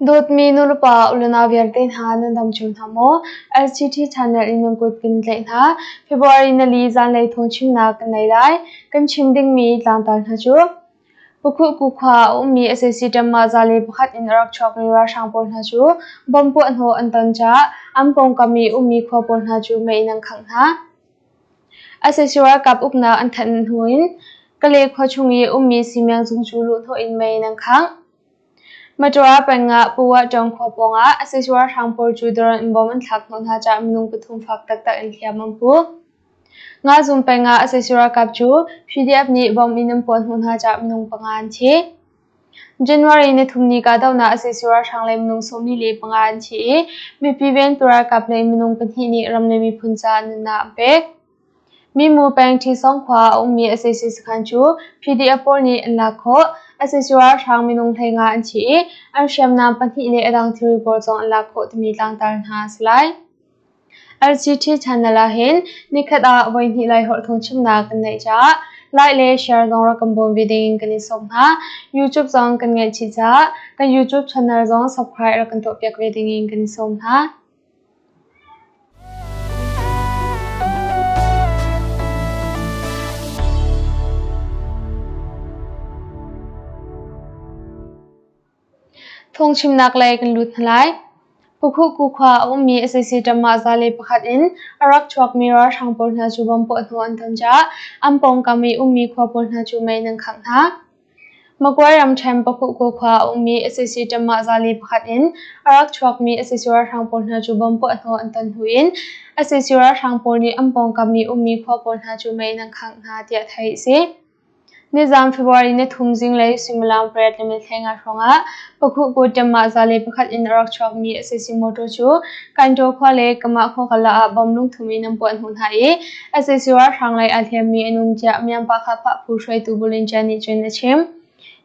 Dawtmi nulepa ulenau vialte hna nan dam cio hna maw? LCT channel in nan kut kan tlaih hna. February nali zanlei thawngchimnak kan nei lai. Kan chim dingmi tlangtar hna cu Pakhuhku khua a ummi sac ṭamah za le pakhat in a rak chuakmi ralhrang pawl hna cu bomb puahhnawh an ton caah an pawngkam i ummi khua pawl hna cu mei in an khangh hna. Sac ralkap uknak an thanh hnu in Kale khua chung i ummi Simiang zung cu luhhnawh in mei in an khangh. Maṭawa peng ah Puwah-ṭawng khua pawngah sac ralhrang pawl cu drone in bomb an thlak hnawh hna caah minung pathum fak taktak in hliam an pu. Ngazum peng ah sac ralkap cu PDF nih bomb in an puah hnawh hna caah minung panga an thi. January nithum ni kahdohnak sac ralhrang lei minung 45 an thi i mipi ventu ralkap lei minung pahnih nih ram le miphun caah nunnak an pek. Mimu peng Ṭhisong khua a ummi sac sakhan cu PDF pawl nih an lak khawh. Sac ralhrang minung 15 an thi i an hriamnam pahnih le a dang thilri pawl zong an lak khawh timi tlangtar hna a si lai. LCT channel ah hin nikhat ah voihnih Laiholh thawngchimnak kan neih caah like le share zong rak kan bawm ve dingin kan i sawm hna. YouTube zong kan ngeih chih caah kan YouTube channel zong subscribe rak kan tuahpiak ve dingin kan i sawm hna. Phungchimnak lei kan lut hna lai. Pukhuhku khua a ummi sac ṭamah za le pakhat in a rak chuakmi ralhrang pawl hna cu bomb puah hnu an ton caah an pawngkam i ummi khua pawl hna cu mei in an khangh hna. Magway ramṭhen Pakhuhku khua a ummi sac ṭamah za le pakhat in a rak chuakmi sac ralhrang pawl hna cu bomb puah hnu an ton hnu in sac ralhrang pawl nih an pawngkam i ummi khua pawl hna cu mei in an khangh hna tiah theih a si. Nizaan February nithum zinglei suimilam pariat le minute 15 hrawngah Pakhuhku ṭemah za le pakhat in a rak chuakmi sac motor cu Kantaw khua le Kamah khua karlak ah bomb lungthum in an puah hnawh hna i sac ralhrang lei aa hliammi an um tiah Myanmar Khapah phu hruaitu Bulin nih cun a chim.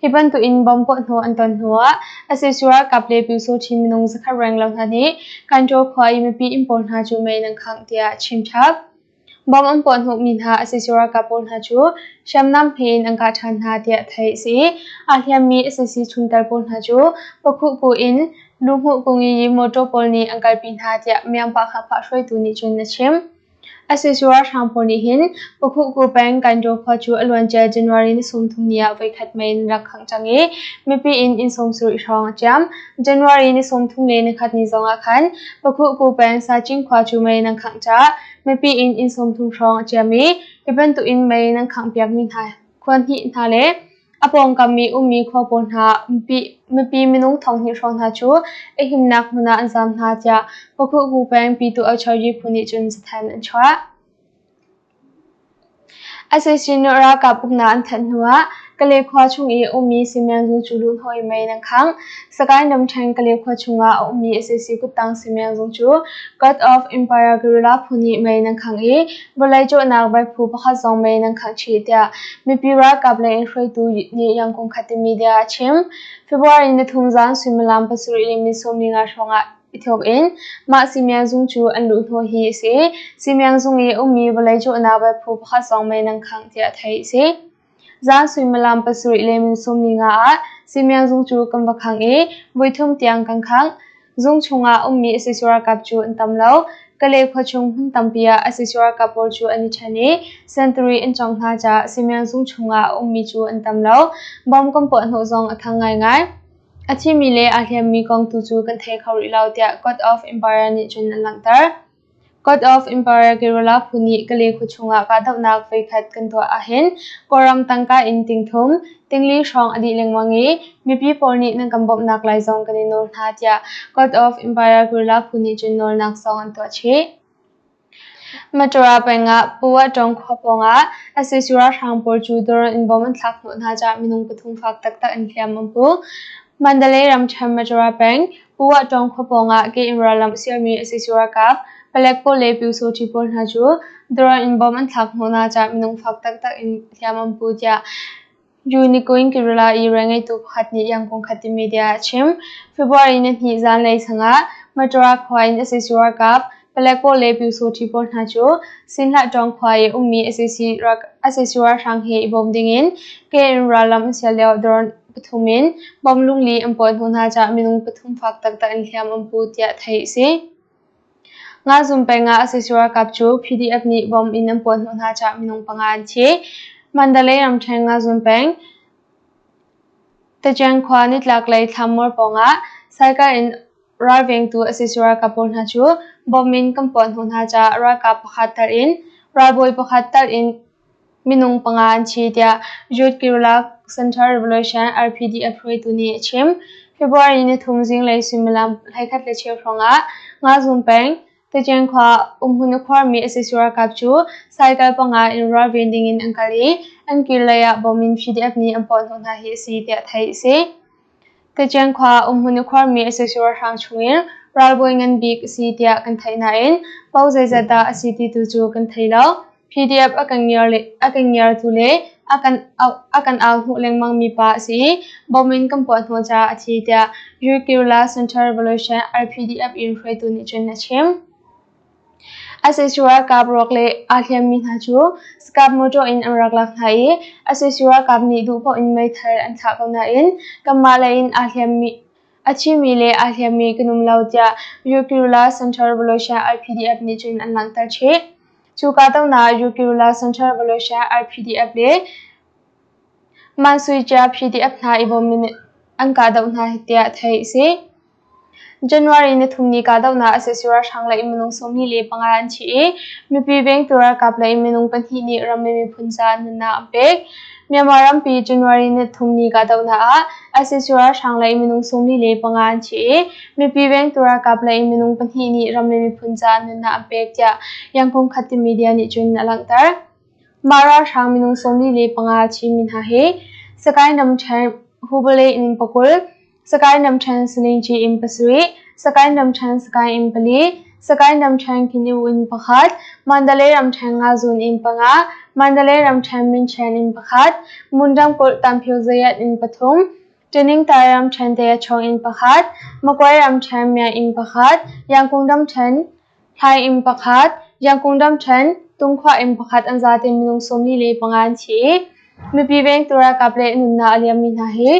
Hi bantukin bomb puah hnawh an ton hnuah sac ralkap le Pyusawhti minung zakhat renglo hna nih Kantaw khua i mipi inn pawl hna cu mei in an khangh tiah a chim chap. Bomb an puah hnawhmi hna sac ralkap pawl hna cu hriamnam he in an kah ṭhan hna tiah theih a si. Aa hliammi sac chungtel pawl hna cu Pakhuhku in Luhmuh Kungi motor pawl nih an kalpi hna tiah Myanmar Khapah hruaitu nih cun a chim. Sac ralhrang pawl nih hin Pakhuhku peng Kandaw khua cu a luancia January ni 30 ni ah voikhat mei in rak khangh cang i mipi inn inn 70 hrawng a ciam. January ni 31 ni zong ah khan Pakhuhku peng Sacing khua cu mei in an khangh caah mipi inn inn 30 hrawng a ciam i hi bantuk in mei nan khanghpiakmi hna khua hnih hna le a pawngkam i ummi khua pawl hna mipi minung 2,000 hrawng hna cu a himnak hmun ah an zaam hna tiah Pakhuhku peng Pyituh Ochori phu nih cun cathanh an chuah. Sac nih ralkap uknak an thanh hnuah Kale khua chung i a ummi Simianzu cu luhhnawh in mei an khangh. Sagaing ramṭhen Kale khua chungah a ummi sac kuttang Simianzung cu God of Empire Guerrilla phu nih mei an khangh i vawlei cawhnak vaiphu pakhat zong mei an khangh chih tiah mipi ralkap lei in hruaitu nih Yangon Khati media a chim. February nithum zan suimilam pasarih le minute 15 hrawngah i thawk in mah Simiang zung cu an luhhnawh hi a si. Simiang zung i ummi vawlei cawhnak vaiphu pakhat zong mei nan khangh tiah theih a si. Zan suimilam pasarih le min 15 ah Simiang zung cu kan va khang i voithum tiang kan khangh. Zung chungah ummi sac ralkap cu an tam lo. Kale khua chung hmun tampi ah sac ralkap pawl cu an i ṭhen i sentari an cawng hna caah Simiang zung chungah a ummi cu an tam lo. Bom kan puahhnawh zong a thang ngaingai. A thimi le aa hliammi kong tu cu kan thei kho rih lo tiah God of Empire nih cun an langhter. God of Empire Guerrilla phu nih Kale khua chungah kahdohnak voikhat kan tuah ahhin Kawlram tangka in tingthum, tingli hrawng a dih lengmang i mipi pawl nih nan kan bawmhnak lai zong kan i nawl hna tiah God of Empire Guerrilla phu nih cun nawlnak zong an tuah chih. Matura peng ah Puwatong khua pawngah sac ralhrang pawl cu drone in bomb an thlak hnawh hna caah minung pathum fak taktak in hliam an pu. Mandalay ramṭhen Matura peng Puwatong khua pawngah ke in rallam a sialmi sac ralkap palek pawl le pyusawṭhi pawl hna cu drone in bomb an thlak hnawh hna caah minung fak taktak in hliam an pu tiah Unicoin Guerrilla i rianngeitu pakhat nih Yangon Khati media a chim. February nihnih zanlei sangah Matura khua in sac ralkap Palek pawl le Pyusawṭhi pawl hna cu Sinhlahtawng khua i ummi sac ralhrang he i bawm dingin ke in rallam an sial lio drone pathum in bom lungli an puah hnu hna caah minung pathum fak taktak in hliam an pu tiah theih a si. Ngazum peng ah sac ralkap cu PDF nih bom in an puah hnawh hna caah minung panga an thi. Mandalay ramṭhen Ngazum peng Tachiang khua nitlaklei Thlammuar pawngah cycle in ralvengtu sac ralkap pawl hna cu bom in kan puah hnawh hna caah ralkap pakhat tal in ralbawi pakhat tal in minung panga an thi tiah Youth Guerrilla Center Revolution RPDF hruaitu nih a chim. February nithum zinglei suimilam 11:15 hrawngah Ngazum peng Tachiang khua umhmun a khuarmi sac ralkap cu cycle panga in ralven dingin an kal i an kir lei ah bom in PDF nih an puah hnawh hna hi a si tiah theih a si. Tachiang khua umhmun a khuarmi sac ralhrang chungin ralbawi ngan bik a si tiah kan theih nain po zeizat dah a si ti tu cu kan thei lo. PDF a kan ngiartu le a kan au hnawh lengmangmi pa a si i bom in kan puah hnawh caah a thi tiah Urquilla Center Revolution RPDF in hruaitu nih cun a chim. Sac ralkap ruak le aa hliammi hna cu Sakap motor in an rak lak hna i sac ralkap nih duhpaoh in meithal an thlah ko nain kanmah lei in aa hliammi A thimi le aa hliammi kan um lo tiah Urquilla Center Revolution RPDF nih cun an langhter chih. Cu kahdohnak Urquilla Center Revolution RPDF le Mansuicia PDF hna i bawm in an kahdoh hna tiah theih a si. January nithum ni kahdohnak sac ralhrang lei minung 45 an thi i mipi vengtu ralkap lei minung pahnih nih ram le miphun caah nunnak an pek. Myanmar rampi January nithum ni kahdohnak ah sac ralhrang lei minung 45 an thi i mipi vengtu ralkap lei minung pahnih nih ram le miphun caah nunnak an pek tiah Yangon Khatte Media nih cun a langhter. Mah ralhrang minung 45 a thimi hna hi Sagaing ramṭhen Hubale in pakul, Sagaing ramṭhen Salingci in pasarih, Sagaing ramṭhen Sagaing in pali, Sagaing ramṭhen Kinu in pakhat, Mandalay ramṭhen Ngazun in panga, Mandalay ramṭhen Minchen in pakhat, Mon ramkulh Tanphyo-Zayat in pathum, Ṭiningtai ramṭhen Tayachawng in pakhat, Magway ramṭhen Myaing in pakhat, Yangkung ramṭhen Hlai in pakhat, Yangkung ramṭhen Tungkhua in pakhat an zaten minung 45 an thi i mipi vengtu ralkap le nunnak a liammi hna hi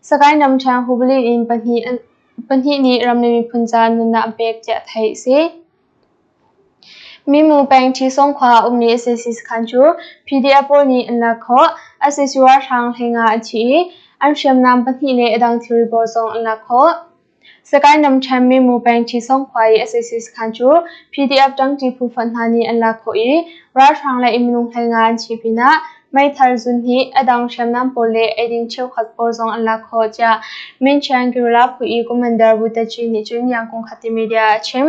Sagaing ramṭhen Hubli in pahnih nih ram le miphun ca nunnak an pek tiah theih a si. Mimu peng Ṭhisong khua a ummi sac sakhan cu PDF pawl nih an lak khawh. Sac ralhrang hleinga an thi i an hriamnam pahnih le a dang thilri pawl zong an lak khawh. Sagaing ramṭhen Mimu peng Ṭhisong khua i sac sakhan cu PDF ṭangṭi phu fonh hna nih an lak khawh i ralhrang le minung hleinga an thi pinah meithal zunhnih, a dang hriamnam pawl le eiding cheukhat pawl zong an lak khawh tiah Minchian Guerrilla phu i Commander Butachi nih cun Yangon Khati Media ah a chim.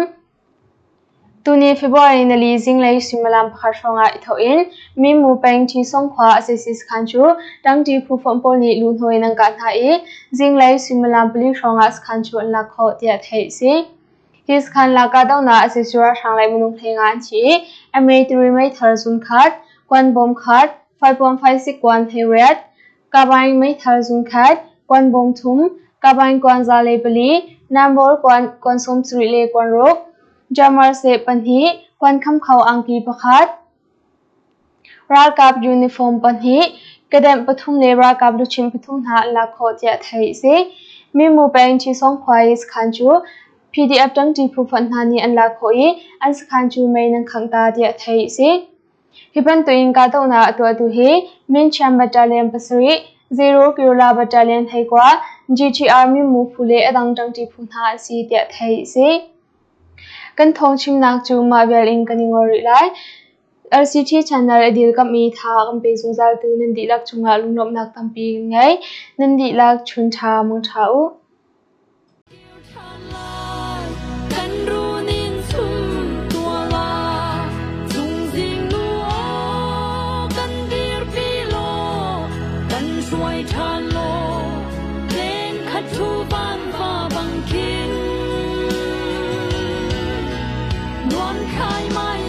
Tuni February nili zinglei suimilam pakhat hrawngah i thawh in Minmu peng Ṭhisong khua sac sakhan cu ṭangṭi phu fonh pawl nih luhnawi in an kah hna i zinglei suimilam pali hrawngah sakhan cu an lak khawh tiah theih a si. Hi sakhan lak kahdohnak sac ralhrang le minung hleinga an thi i MA3 meithal zun khat, kuan bawm khat, 5.56 kuan hleiriat, Kabaing meithal zungkhat, kuan bawm thum, kabaing kuan za le pali, nambawl kuan kuan sawm sarih le kuan ruk, Jamar seh pahnih, kuan kham kho angki pakhat, ralkap uniform pahnih, kedemh pathum le ralkap luchin pathum hna an lak khawh tiah theih a si. Mimu peng Chisong khua i sakhan cu PDF ṭangṭi phu fonh hna nih an lak khawh i an sakhan cu mei nan khangh ta tiah theih a si. Hi bantukin kahdohnak a tuahtu hi Minchiam Battalion pasarih, Zero Guerrilla Battalion 19, GTR mimu phu le a dang ṭangṭi phu hna an si tiah theih a si. Kan thawngchimnak cu mah vial in kan i ngol rih lai. LCT channel a dirkamh i tha a kan pe zungzaltu nan dihlak cungah lunglawmhnak tampi kan ngei. Nan dihlak chun ṭha mung ṭha u. Kan run in sum tua la Cungzing nu aw kan dirpi law kan hruai ṭhan law Leng khat thu van va bang khin Nuam khai mai.